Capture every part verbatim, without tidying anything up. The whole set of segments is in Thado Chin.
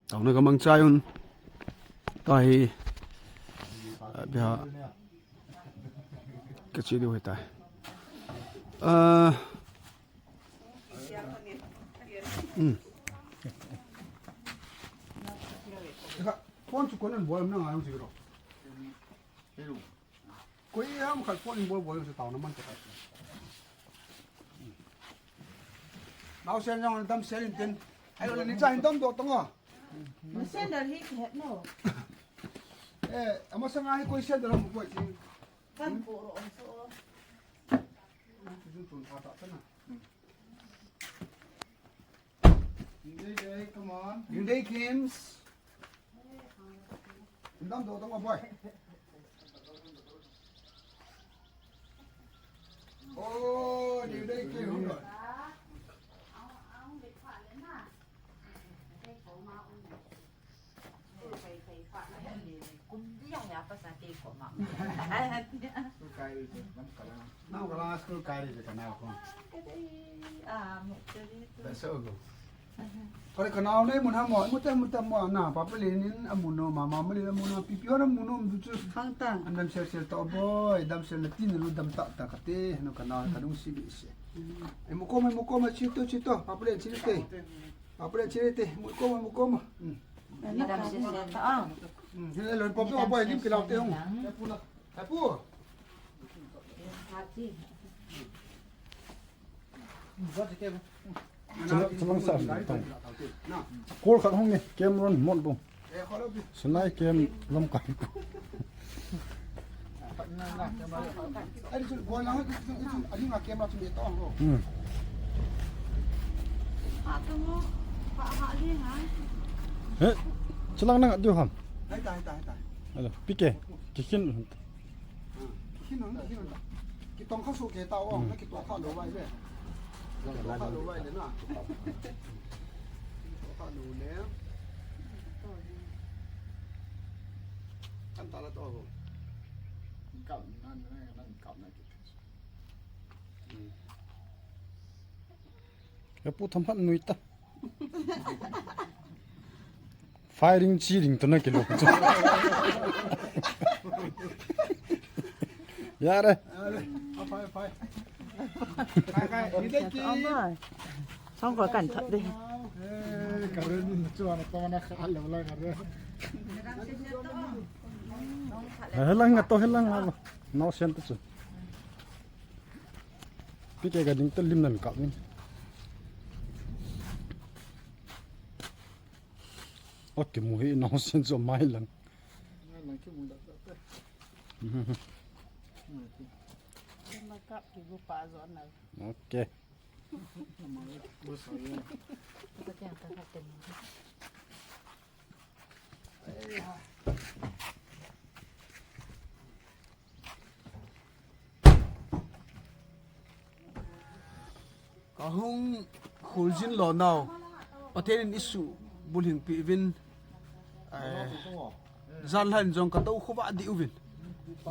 Taona ka mangchai un. Tahi. Abia. Ka chi diu hitai. Ah. Hmm. Phone chu koinan bol na ngai jong chi ro. Koi ham khat phone in bol bol jong chu taona man ka tai. Naosen jong damsel in tin. Ahilou le ni cha hin damdoh tang o. Na sandal hi kihet no. Eh, amasang a hi koi sandal ham koi chi. Kan po ro so. Chu chun pha ta na. Ding dei, come on. Ding dei, Kims. Damdoh tang o boy. Oh, ding dei, Kims. Kum dia ya pasal te ko ma. School kai ri je, nam kala. Nam kala school kai ri je ka nao ko. Ah, mo te ri tu. That's so good. Kore ka nao nei mun ha mo, mo te mo te mo na, Papa Len in amu nom, Mama Malin amu nom, Pipi hon amu nom tu chu. Khang ta. An damsel sel to boy, damsel na tin lu dam ta ta ka te, no ka nao ka dung si bi se. Ei mo ko, ei mo ko, ma chi to, chi to, Papa Len chi te. Papa Len chi te, mo ko, mo ko ma. Hmm. Ni damsel sel ta. Hmm, hi le lon pop to boy, lim kilau te hung. Hai pu. Chalang, chalang sa tong. Call khat hung ni, Cameron Monbung. Sinai Camp Lamka. Hmm. He, chalang nang diu ham. Hello, P K. Kikin. Kitong kha su ke ta ong, na kitong kha lo vai le. Kitong kha lo vai le na. Kitong kha lo le. Kan ta la to ho. Kap na, na, na, kap na ki. Ka pu tham phat nui ta. Firing chi ding to na kilo. Yare. Are, apai, apai. Kai, kai, ni dei ki. Song ko kan that de. Eh, ka re ni chu ana to na kha lo la ka re. Helang nga to helang nga. Naosen to chu. P K ka ding to lim nan kap ni. Okay, mu hi naosen chu mai lang. Mai lang ki mu da da. Mhm. Mai ki. Mai kap ki gu pa zo na. Okay. Mai gu sa ye. Ka tiang ka ka ten. Ka hung khul jin lo nau. Pathen in i suhbulhingpeh uvin. Eh, jan lhan jong ka tou khovah deh uvin.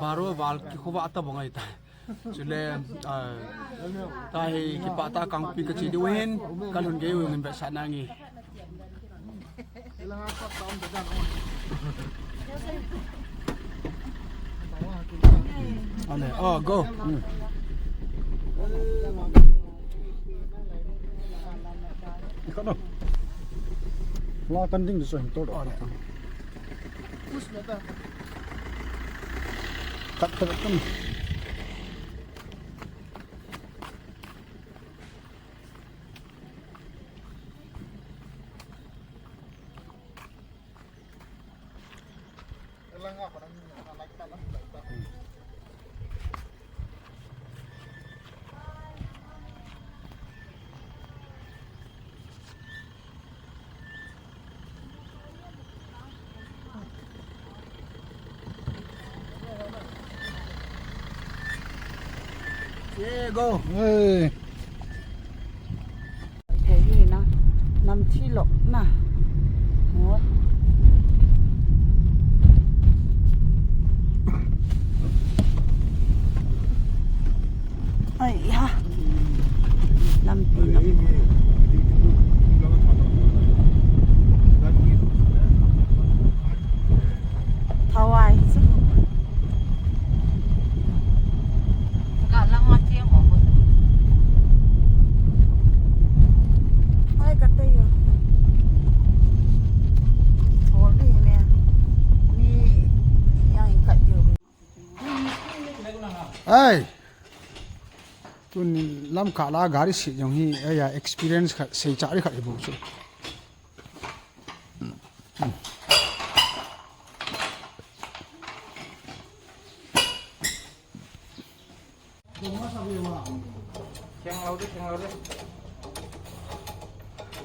Baro val kikhovah ta bang ahi ta. Chule, ah, tahi kipah tah a kangpi kachi diu ahin, kalhun gei uvin vetsahna nge. Ane, oh, go. Hmm. Ikhat na. La kan ding so hin to. Ane. Cut, cut, cut. Che, go. Hey. Thei hi na, nam chi lok na. Ho. Ai ha. Nam ti nam. Ai. Tun lamkah la gari sit jong hi, ai ya experience khat, seichah ri khat hi bou chu. Kheng lou de, kheng lou de.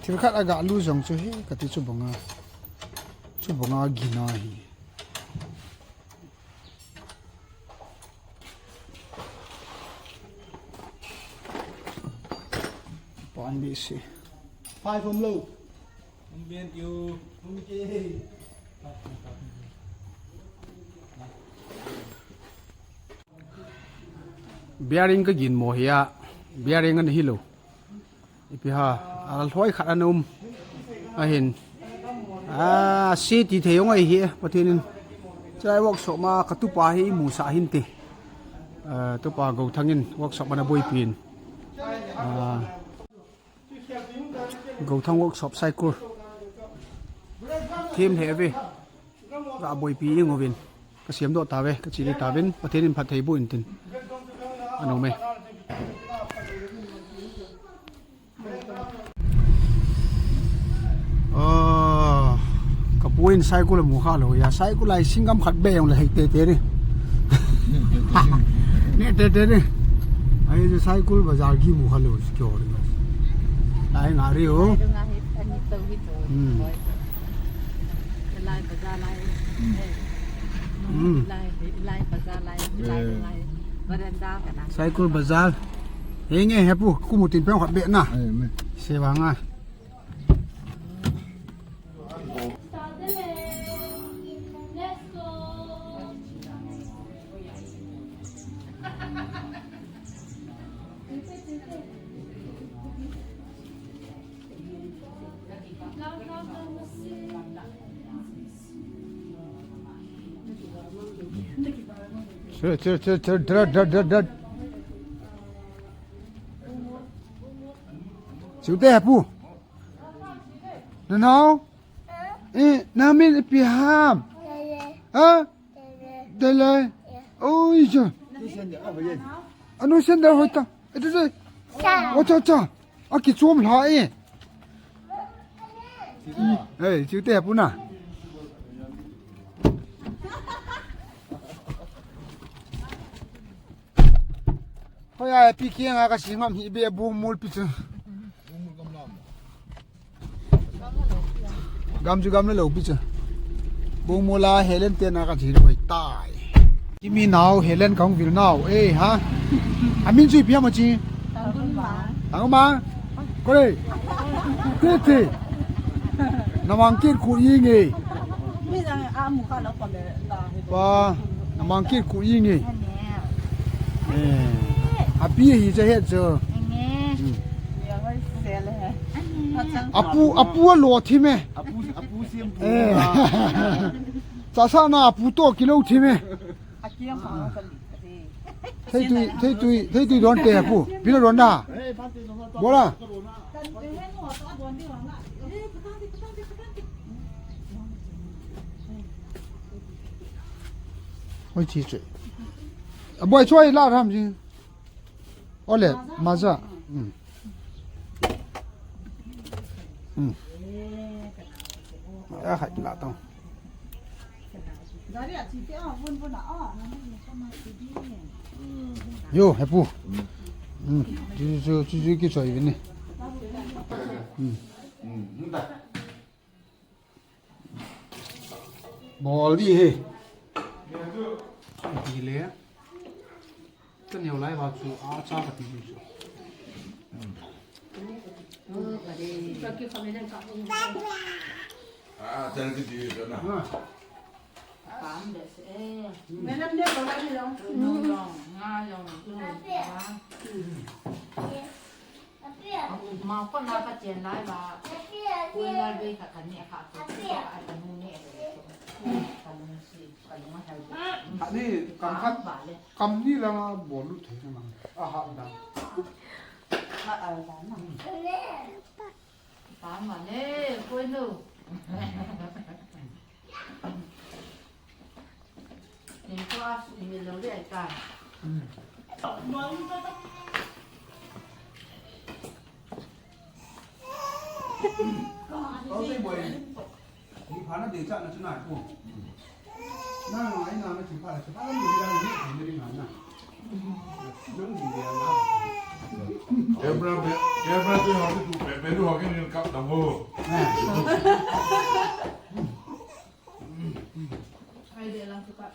Thil khat aga lu jong chu hi, kati chu banga. Chu banga gina hi. Pan bi si. Five hom lou. Hom ben kiu. Hom ke. Bearing ka gin mo hi a, bearing ana hilou. Ipi ham, a lhoi khat ana um. Ahin. A, se ti thei jong ahi, Pathen in. Chulai workshop ma ka tupa hi imusah hinte. A, tupa Gouthang in workshop ana boipi in. A, Gouthang workshop cycle. Them lheh ve. Ga boipi ing uvin. Ka siam doh tave, ka chili tavin, Pathen in phatthei boh in tin. Ana um e. Ah, ka pu in cycle amu kha lou, ya cycle lai singgam khat be jong le hei tete ni. Ne tete ni. Ai, cycle bazar ki mu kha lou, kyo ni. Lai nga ri o. Lai nga hi, ani to hi to. Hmm. Lai bazar lai. Hmm. Lai, lai bazar lai, lai, lai. Veranda kana. Cycle bazar. Henge hepu, kumu tin peng khat be na. Ai, me. Se vanga. Sir, sir, sir, sir, dra, dra, dra, dra. Chiu te hepu. Nanao? Eh, namin ipi ham? Ha? Delai. Oi, jo. Anu sendal hoi ta. Ito, ito. Cha. O, cha, cha. Aki chom la e. Hey, chiu te hepu na. Hoi a, pi kiang a ka si ngam hi be bu mul pi chu. Gam chu gam le lou pi chu. Bung mula Helen te na ka ji roi tai. Kimi nau Helen kong vil nau. Eh, ha. Amin chu ipi ham chi. Tangma. Tangma. Kore. Tete. Namang kit khu inge. Pa, namang kit khu inge. Eh. Api hi cha het chu. Hmm. Apu, apu alo thi me. Apu, apu siam pu. Eh. Cha sa na apu to kilo thi me. Thei tui, thei tui, thei tui don te pu. Pina don da. Bola. Hoi chi che. A boy choi la ram jing. Ole, maza. Hmm. Hmm. A hai la tong. Yo, hepu. Hmm. Chu, chu, chu, chu, ki choi ni. Hmm. Bol di he. Di le. Ka neo lai va chu a cha ka ti chu. Ah, thank you, Jesus. Ah. Pam de se. Melam de ko la ni lo. No, no, nga lo. Ma ko na ka chen lai ba. Ko na be ka ka ne ka ko ka ai ka nu ne. Ka nu si, ka nu ma hai. Ani kam khat ba le. Kam ni la nga bol lu thei na. A ha da. Ha a da na. Pa ma le, ko nu. Ni ko a su ni lo le ai ka. Kau sei boi. Ni pha na ding cha na chu na ku. Na ngai na na chu pha chu pha ni ya ni ni ni na na. Nang ni ya na. Camera be, camera tu ho tu be be tu ho ke ni kap da mo. Ai de lang tu kap.